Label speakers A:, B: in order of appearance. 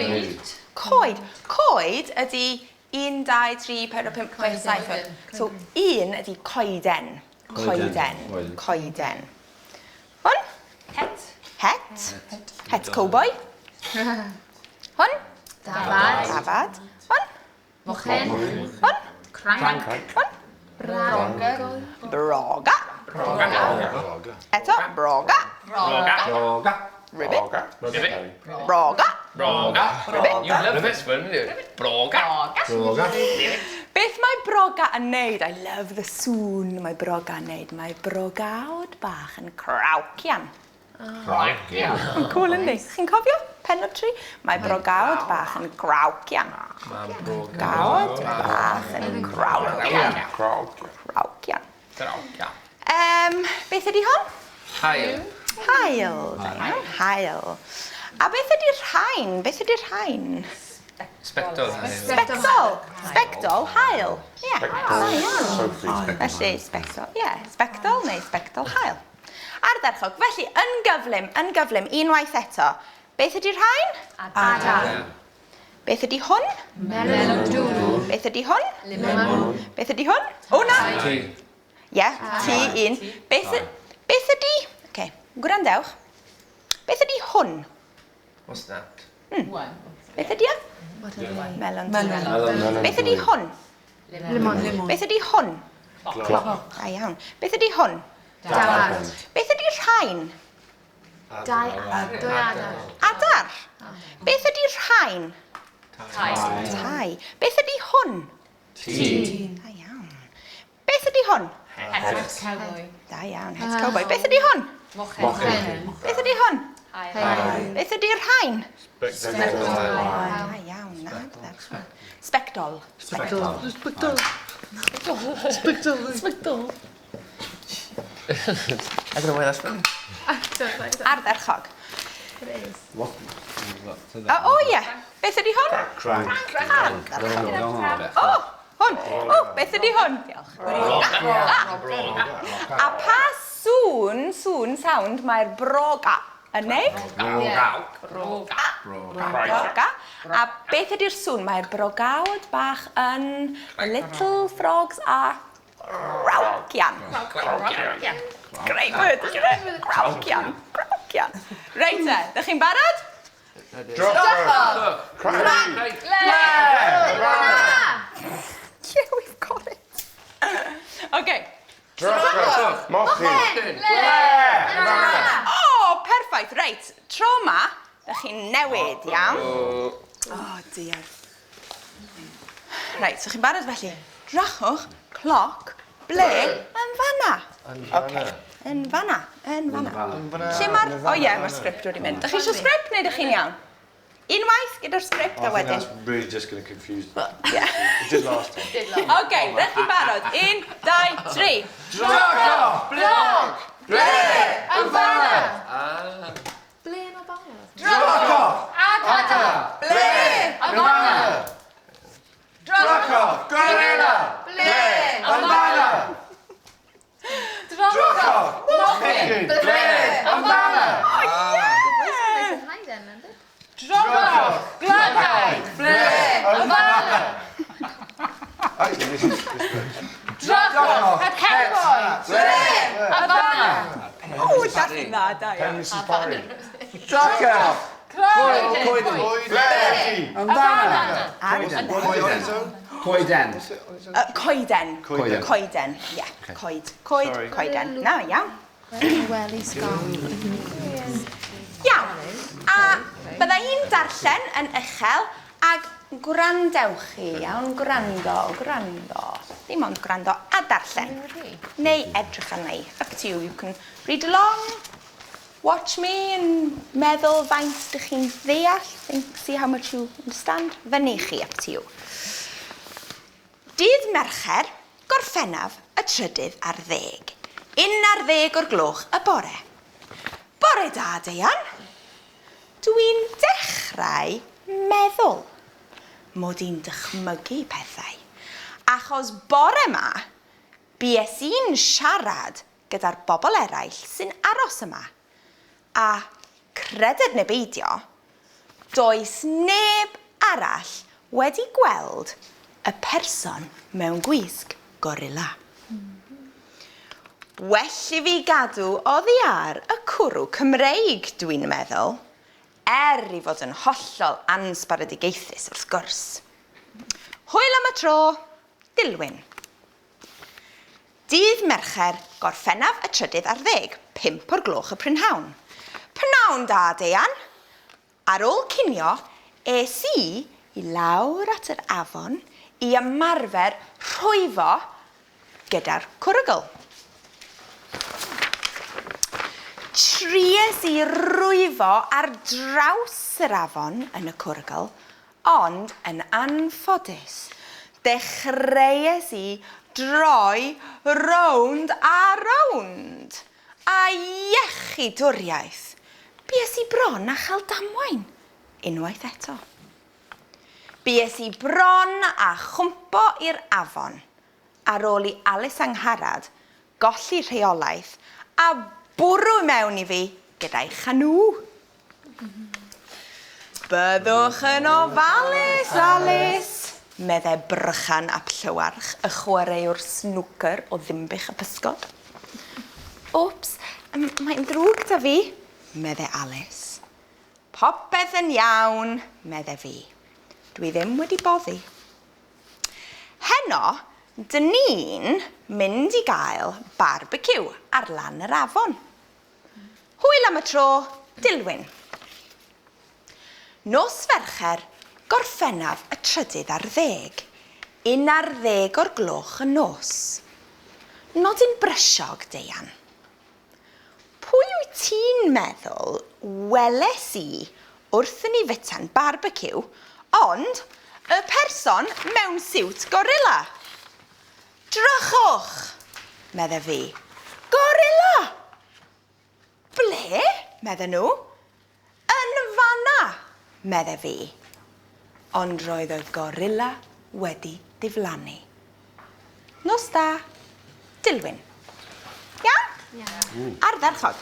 A: Coed.
B: Coed. Coed ydy 1, 2, 3, 4, 5, 6, 7, 8. So un ydy coeden. Coeden. Coeden. Hwn?
A: Het.
B: Het. Het cowboy. Hwn?
A: Dafad.
B: Dafad. Hwn?
A: Mochyn.
B: Hwn?
A: Cranc.
B: Hwn?
A: Broga.
B: Broga.
C: Broga.
B: Eto, broga.
A: Broga.
C: Broga.
B: Ribbit.
C: Ribbit.
B: Broga.
D: Broga. You love this one, don't you? Broga.
C: Broga.
B: Beth mae broga yn neud? I love the sŵn mae broga yn neud. Mae brogaod bach yn crawcian.
C: Crawcian.
B: Mae'n cool, yndi? Chi'n cofio? Pennod 3? Mae brogaod bach yn crawcian.
D: Mae broga.
B: Gaod bach yn crawcian.
C: Crawcian.
B: Crawcian.
D: Broga.
B: Beth ydy hon?
D: Haul.
B: Haul. Da iawn. Haul. A beth ydy'r rhain? Beth ydy'r rhain?
D: Sbectol.
B: Sbectol. Sbectol haul. Ie. Da iawn.
C: Sophie.
B: Felly, sbectol, ie, yeah, sbectol neu sbectol haul. Ardderchog. Felly, yn gyflym, yn gyflym, unwaith eto. Beth ydy'r rhain?
A: Adar.
B: Beth ydy hwn?
A: Melon dŵr.
B: Beth ydy hwn?
A: Lemon.
B: Beth ydy hwn? O na!
D: Ti.
B: Ie, ti un. Beth, beth ydy... Oce, gwrandewch. Beth ydy hwn?
D: What's that?
A: One.
B: Beth ydy e? Melon. Melon. Beth ydy hwn?
A: Lemon. Lemon.
B: Beth ydy hwn?
C: Cloc.
B: Da iawn. Beth ydy hwn?
A: Dafad.
B: Beth ydy'r rhain?
A: Dau dwy adar.
B: Adar. Beth ydy'r rhain?
A: Tai.
B: Tai. Beth ydy hwn?
D: Ti.
B: Da iawn. Beth ydy hwn?
A: Het. Cowboy.
B: Da iawn, het cowboy. Beth ydy hwn?
A: Mochyn.
B: Beth ydy hwn?
A: Haul.
B: Beth ydy'r rhain?
C: Spectol.
B: Da iawn, na. Sbectol.
C: Spectol.
A: Sbectol.
D: I don't know why that's funny.
B: Ardderchog.
C: What?
B: O, o ie. Beth ydy hwn?
C: Crank.
B: Ardderchog. O, hwn. O, beth ydy hwn? Diolch.
D: Broga.
B: A pa sŵn, sŵn, sound mae'r broga yn neud?
D: Broga. Broga.
B: Broga. A beth ydy'r sŵn? Mae'r brogawd bach yn little frogs a crawcian. Great word, isn't it? Crawcian. Crawcian. Reit te, ydych chi'n barod?
C: Drychwch. Cranc.
B: Yeah, we've got it. Okay.
C: Drychwch. Mochyn.
B: O, perffaith. Reit, tro ma, ydych chi'n newid, iawn? O, dear. Reit, so chi'n barod felly? Drychwch, cloc, ble, yn fanna.
C: Okay.
B: Yn fanna, yn fanna. Lle mae'r... O ie, mae'r sgript wedi mynd. Dych chi eisiau sgript neu dych chi'n iawn? Unwaith gyda'r sgript a
C: I think
B: wedyn.
C: that's really just going to confuse them.
B: Yeah.
C: It did last time.
B: Oce, dych chi'n barod? Un, dau, tri.
C: Drychwch.
A: Blog.
C: Ble.
A: Yn fanna. Ble yn o fanna?
C: Drychwch.
A: Adar.
C: Ble.
A: Yn fanna.
C: Drychwch. Gorilla.
A: Ble.
C: Yn fanna.
A: Drychwch.
C: Mochyn. Ble. Yn fanna.
A: Drychwch. Glygau. Ble. Yn fanna.
C: Actually, this is this works.
A: Drychwch. Het cowboy.
C: Ble.
A: Yn fanna.
B: O, darllen dda, da iawn.
C: Mrs Parry. Drychwch.
A: Coed.
C: Ble.
E: Yn fanna.
C: Coeden.
E: Coeden.
B: Coeden.
C: Coeden.
B: Coeden, ie. Coed. Coed,
C: Sorry.
B: coeden. Na, iawn.
F: Welly scarf.
B: Iawn. A bydda i'n darllen yn uchel ag gwrandewch chi, iawn? Gwrando, gwrando. Dim ond gwrando a darllen. Neu edrych arna i. Up to you. You can read along, watch me and meddwl faint dych chi'n ddeall. Think, see how much you understand. Fyny chi, up to you. Dydd Mercher, Gorffennaf, y 13. 11 o'r gloch y bore. Bore da, Deian. Dwi'n dechrau meddwl mod i'n dychmygu pethau. Achos bore ma, bues i'n siarad gyda'r bobl eraill sy'n aros yma. A creded neu beidio, Does neb arall wedi gweld y person mewn gwisg gorila. Well i fi gadw oddi ar y cwrw Cymreig, dwi'n meddwl, er i fod yn hollol ansbaradigaethus wrth gwrs. Hwyl am y tro, Dilwyn. Dydd Mercher, Gorffennaf y 13, 5 o'r gloch y prynhawn. Prynawn da, Deian. Ar ôl cinio, es i i lawr at yr afon i ymarfer rhwyfo gyda'r cwrygl. Tries i rwyfo ar draws yr afon yn y cwrygl, ond yn anffodus, dechreuais i droi rownd a rownd. A iechydwriaeth, bues i bron a chael damwain unwaith eto. Bues i bron a chwmpo i'r afon ar ôl i Alice Angharad golli rheolaeth a bwrw mewn i fi gyda'i chanŵ. Byddwch yn ofalus, Alice, meddai Brychan ap Llywarch, y chwaraewr snwcer o Ddinbych y Pysgod. Wps, mae'n ddrwg 'da fi, meddai Alice. Popeth yn iawn, meddai fi. Dwi ddim wedi boddi. Heno, dyn ni'n mynd i gael barbeciw ar lan yr afon. Hwyl am y tro, Dilwyn. Nos Fercher, Gorffennaf y 13, 11 o'r gloch y nos. Nodyn brysiog, Deian. Pwy wyt ti'n meddwl weles i wrth i ni fita'n barbeciw, ond y person mewn siwt gorilla? Drychwch, medde fi. Gorilla! Ble? Medde nhw. Yn fanna, medde fi. Ond roedd y gorilla wedi diflannu. Nos da, Dilwyn. Iawn? Iawn. Ardderchog.